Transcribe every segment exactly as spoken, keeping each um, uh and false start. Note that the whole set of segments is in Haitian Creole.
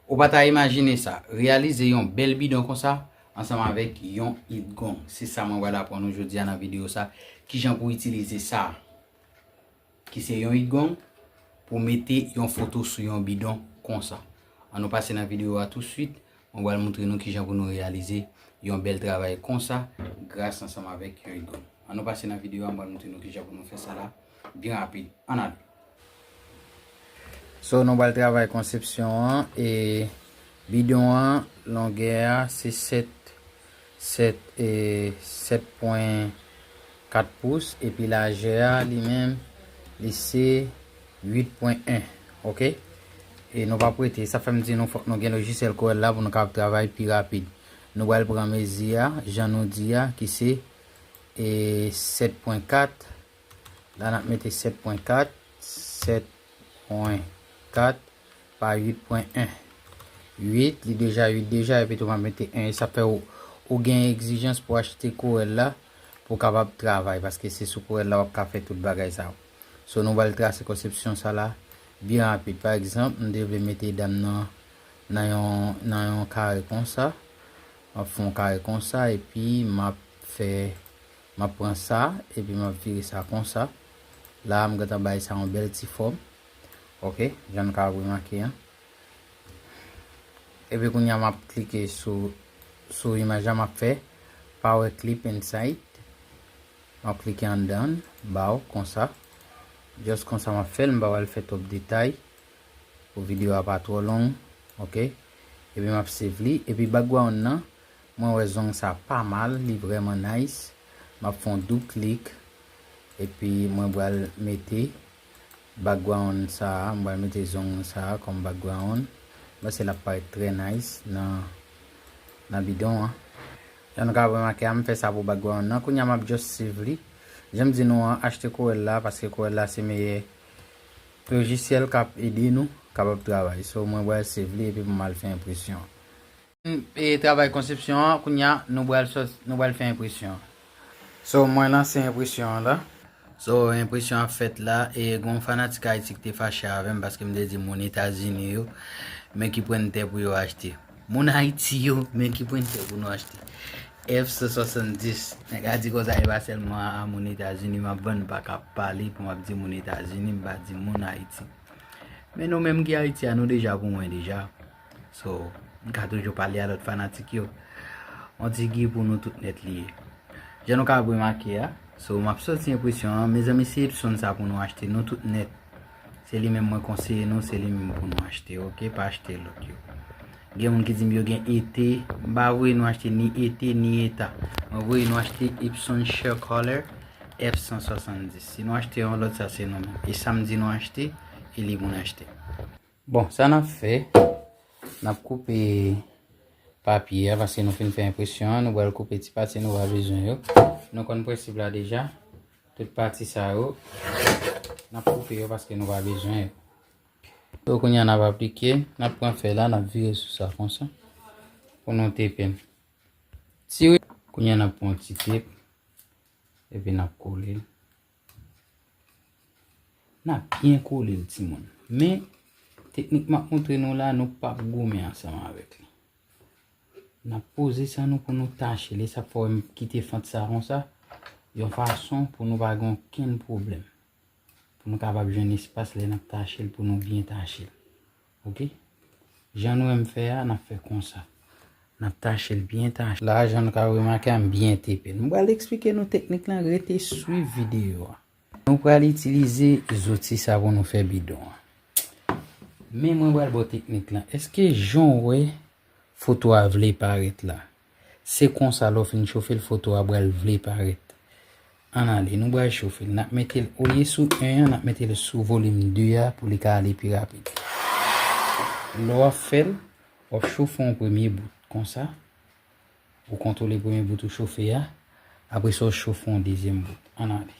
Ou pa ta imajine sa, reyalize yon bèl bidon konsa ansanm avèk yon idgong. Se sa mwen pral aprann ou jodi a nan videyo sa, kijan pou itilize sa ki se yon idgong pou mete yon foto sou yon bidon konsa. Ann nou pase nan videyo a touswit, mwen pral montre nou kijan pou nou reyalize yon bèl travay konsa gras ansanm avèk yon idgong. Ann nou pase nan videyo a, mwen pral montre nou kijan pou nou fè sa la byen rapid. Ann ale. So, nou pral travay konsepsyon an, e bidon an, longè a, se sèt, sèt, e sèt pwen kat pous, epi lajè a, li menm, li se uit pwen en, oke? E nou p ap rete, sa fè m di nou fòk nou gen lojisyèl Corel la pou nou kapab travay pi rapid. Nou pral pran mezi a, jan nou di a, ki se, e, sèt pwen kat, la n ap mete sèt pwen kat, sèt pwen kat pa uit pwen en. Uit, li deja uit deja, epi tou m ap mete en, e sa fè ou, ou gen egzijans pou achte Corel la, pou w kapab travay, paske se sou Corel la w ap ka fè tout bagay sa yo. So, nou pral trase konsepsyon sa la byen rapid. Pa egzanp, m te vle mete dam nan nan yon, nan yon kare konsa. M ap fè yon kare konsa, epi m ap fè, m ap pran sa, epi m ap vire sa konsa. La, m gentan bay sa yon bèl ti fòm. Oke, jan nou ka remake an. Epi kounye a, m ap klike sou, sou imaj la, m ap fè Power Clip Inside. M ap klike anndan l, ba w konsa. Just konsa m ap fè l, m pa pral fè twòp detay pou videyo a pa twò long, oke? Epi m ap save li, epi background nan, mwen wè zong sa pa mal, li vrèman nice. M ap fè yon doub klik, epi mwen pral mete background sa a, m pral mete zong sa a kòm background. Mwen se l ap parèt trè nice nan, nan bidon an. Jan nou ka remake a, m fè sa pou background nan. Kounye a m ap just save li. Jan m di nou an, achte Corel la, paske Corel la se meyè lojisyèl k ap ede nou kapab travay. So, mwen pral save li epi pou m al fè enpresyon an. E travay konsepsyon an, kounye a, nou pral sòt, nou pral fè enpresyon an. So, mwen lanse enpresyon an la. So, enpresyon ap fèt la, e gen yon fanatik Ayiti ki te fache avè m paske m te di moun Etazini yo, men ki prentè pou yo achte. Moun Ayiti yo, men ki prentè pou nou achte. F san swasanndis. Nèg la di konsa, e pa sèlman a moun Etazini m ap vann, pa ka pale pou m ap di moun Etazini, m pa di moun Ayiti. Men nou menm ki Ayiti a, nou deja pou mwen deja. So, m ka toujou pale a lòt fanatik yo. On ti gi pou nou tout nèt li ye. Jan nou ka remake a, so, m ap sòti enpresyon an. Mezanmi, se Epson sa pou nou achte, nou tout nèt. Se li menm mwen konseye nou, se li menm pou nou achte, oke? Pa achte lòt yo. Gen moun ki di m yo gen E T, m pa voye nou achte ni E T, ni E T A. Mwen voye nou achte Epson Sheer Color F san swasanndis. Si nou achte yon lòt, sa se nou menm. E sa m di nou achte, e li pou n achte. Bon, sa n ap fè, n ap koupe papye a, paske nou fin fè enpresyon an, nou pral koupe ti pati nou pa bezwen yo. Nou konn prensip la deja, tout pati sa yo, n ap koupe yo paske nou pa bezwen yo. So, kounye a n ap aplike, n ap pran fè la, n ap vire sou sa konsa, pou nou tepe l. Tire, kounye a n ap pran yon ti tep, epi n ap kole l. N ap byen kole l, timoun. Men, teknik m ap montre nou la, nou p ap goumen ansanm avèk li. N ap poze sa nou pou nou tache l. E sa k fè w wè m kite fant sa konsa, yon fason pou nou pa gen okenn pwoblèm. Pou nou kapab jwenn espas lè n ap tache l, pou nou byen tache l. Oke? Jan nou wè m fè a, n ap fè konsa. N ap tache l byen tache. La, jan nou ka remake a, m byen tepe l. M pral eksplike nou teknik lan, rete swiv videyo a. Nou pral itilize zouti sa pou nou fè bidon an. Men mwen pral ba w teknik lan. Èske jan w wè foto a vle parèt la? Se konsa, lè w fin chofe l, foto a pral vle parèt. Ann ale, nou pral chofe l. N ap mete l, olye sou en an, n ap mete l sou volim de a pou li ka ale pi rapid. Lè w ap fè l, w ap chofe yon premye bout, konsa. Ou kontwole premye bout ou chofe a. Apre sa, w chofe yon dezyèm bout. Ann ale.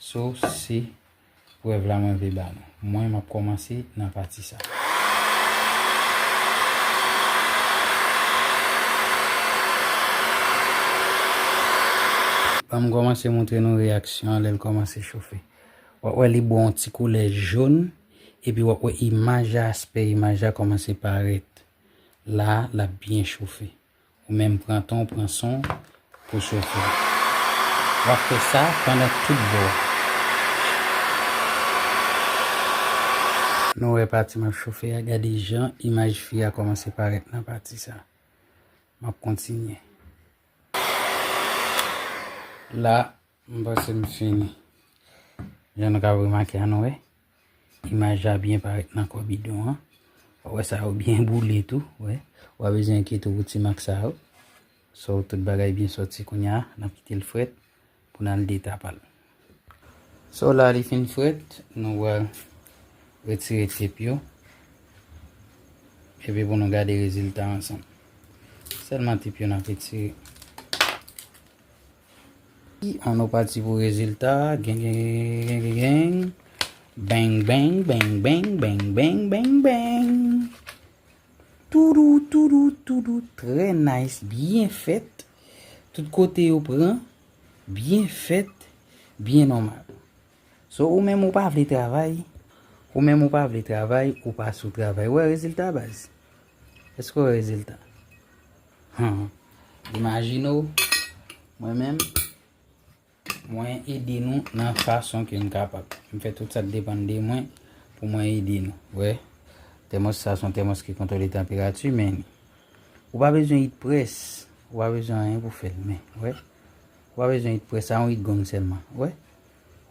So, se Prèv la mwen vle ba nou. Mwen, m ap kòmanse nan pati sa. Ban m kòmanse montre nou reyaksyon an lè l kòmanse chofe. W ap wè li ba w yon ti koulè jòn, epi w ap wè imaj la, aspè imaj la kòmanse parèt. La, l ap byen chofe. Ou menm pran tan w, pran son w pou w chofe l. W ap fè sa pandan tout bò a. Nou wè pati m ap chofe a, gade jan imaj fi a kòmanse parèt nan pati sa. M ap kontinye. La, m panse m fini. Jan nou ka remake a, nou wè. Imaj la byen parèt nan kò bidon an. Ou wè sa yo byen boule tou, wè. Ou pa bezwen enkyete w pou ti mak sa yo. So, tout bagay byen sòti kounye a, n ap kite l frèt pou n al detapa l. So, la li fin frèt, nou pral retire tep yo. Epi pou nou gade rezilta ansanm. Sèlman tep yo n ap retire. An nou pati pou rezilta. Gen, gen, gen, gen, gen, gen. Bang, bang, bang, bang, bang, bang, bang, bang. Toudou, toudou, toudou. Trè nice, byen fèt. Tout kote yo pran, byen fèt, byen nòmal. So, ou menm ou pa vle travay, ou menm ou pa vle travay, ou pa sou travay. Ou wè rezilta, baz? Èske w wè rezilta? Hum. Imajine w, mwen menm, mwen ede nou nan fason ke m kapab. M fè tout sa k depann de mwen pou mwen ede nou. Wè, tèmòs sa se yon tèmòs ki kontwole tanperati, men ou pa bezwen it près, ou pa bezwen anyen pou fè l, men, wè. Ou pa bezwen it près, sa yon it gong sèlman, wè.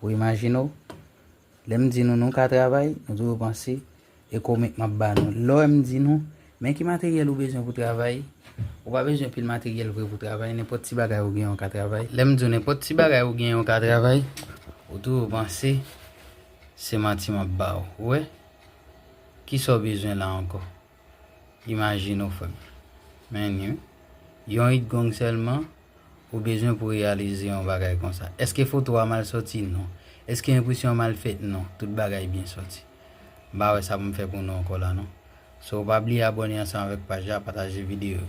Ou imajine w, lè m di nou, nou ka travay, nou toujou panse, e kòman m ap ba nou. Lè w wè m di nou, men ki materyèl ou bezwen pou travay, ou pa bezwen pil materyèl vre pou travay, nenpòt ti bagay ou genyen ou ka travay. Lè m di w nenpòt ti bagay ou genyen ou ka travay, ou toujou panse, se manti m ap ba w, ou wè. Kisa w bezwen la ankò? Imajine w, frè m. Men, yon it gong sèlman, ou bezwen pou reyalize yon bagay konsa. Èske foto a mal sòti? Non. Èske enpresyon an mal fèt? Non. Tout bagay byen sòti. M pa wè sa pou m fè pou nou ankò la, non. So, pa bliye abòne ansanm avèk paj la, pataje videyo yo.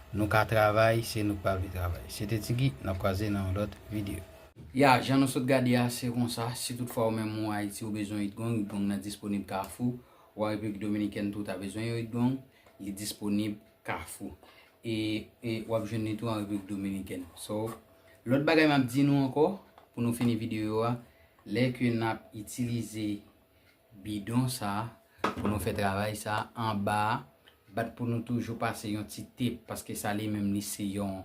Nou ka travay, se nou k pa vle travay. Se te Tiki, n ap kwaze nan yon lòt videyo. Ya, jan nou sot gade a, se konsa. Si toutfwa ou menm ou Ayiti, ou bezwen it gong, it gong nan disponib Kafou. Ou an Repiblik Dominikèn tou, ou ta bezwen yon it gong, li disponib Kafou. E, e w ap jwenn li tou an Repiblik Dominikèn. So, lòt bagay m ap di nou ankò, pou nou fini videyo a, lè ke n ap itilize bidon sa a, pou nou fè travay sa a, anba a, bat pou nou toujou pase yon ti tep, paske sa li menm li se yon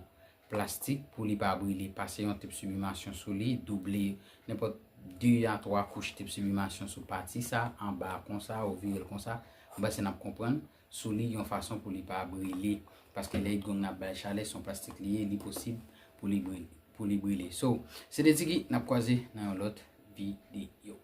plastik pou li pa brile. Pase yon tep siblimasyon sou li, double nenpòt de a twa kouch tep siblimasyon sou pati sa, anba a konsa, ou vire l konsa. M panse n ap konprann, sou li yon fason pou li pa brile. Paske lè it gong nan ap bay chalè, se yon plastik li ye, li posib pou li brile, pou li brile. So, se te Tiki, n ap kwaze nan yon lòt videyo.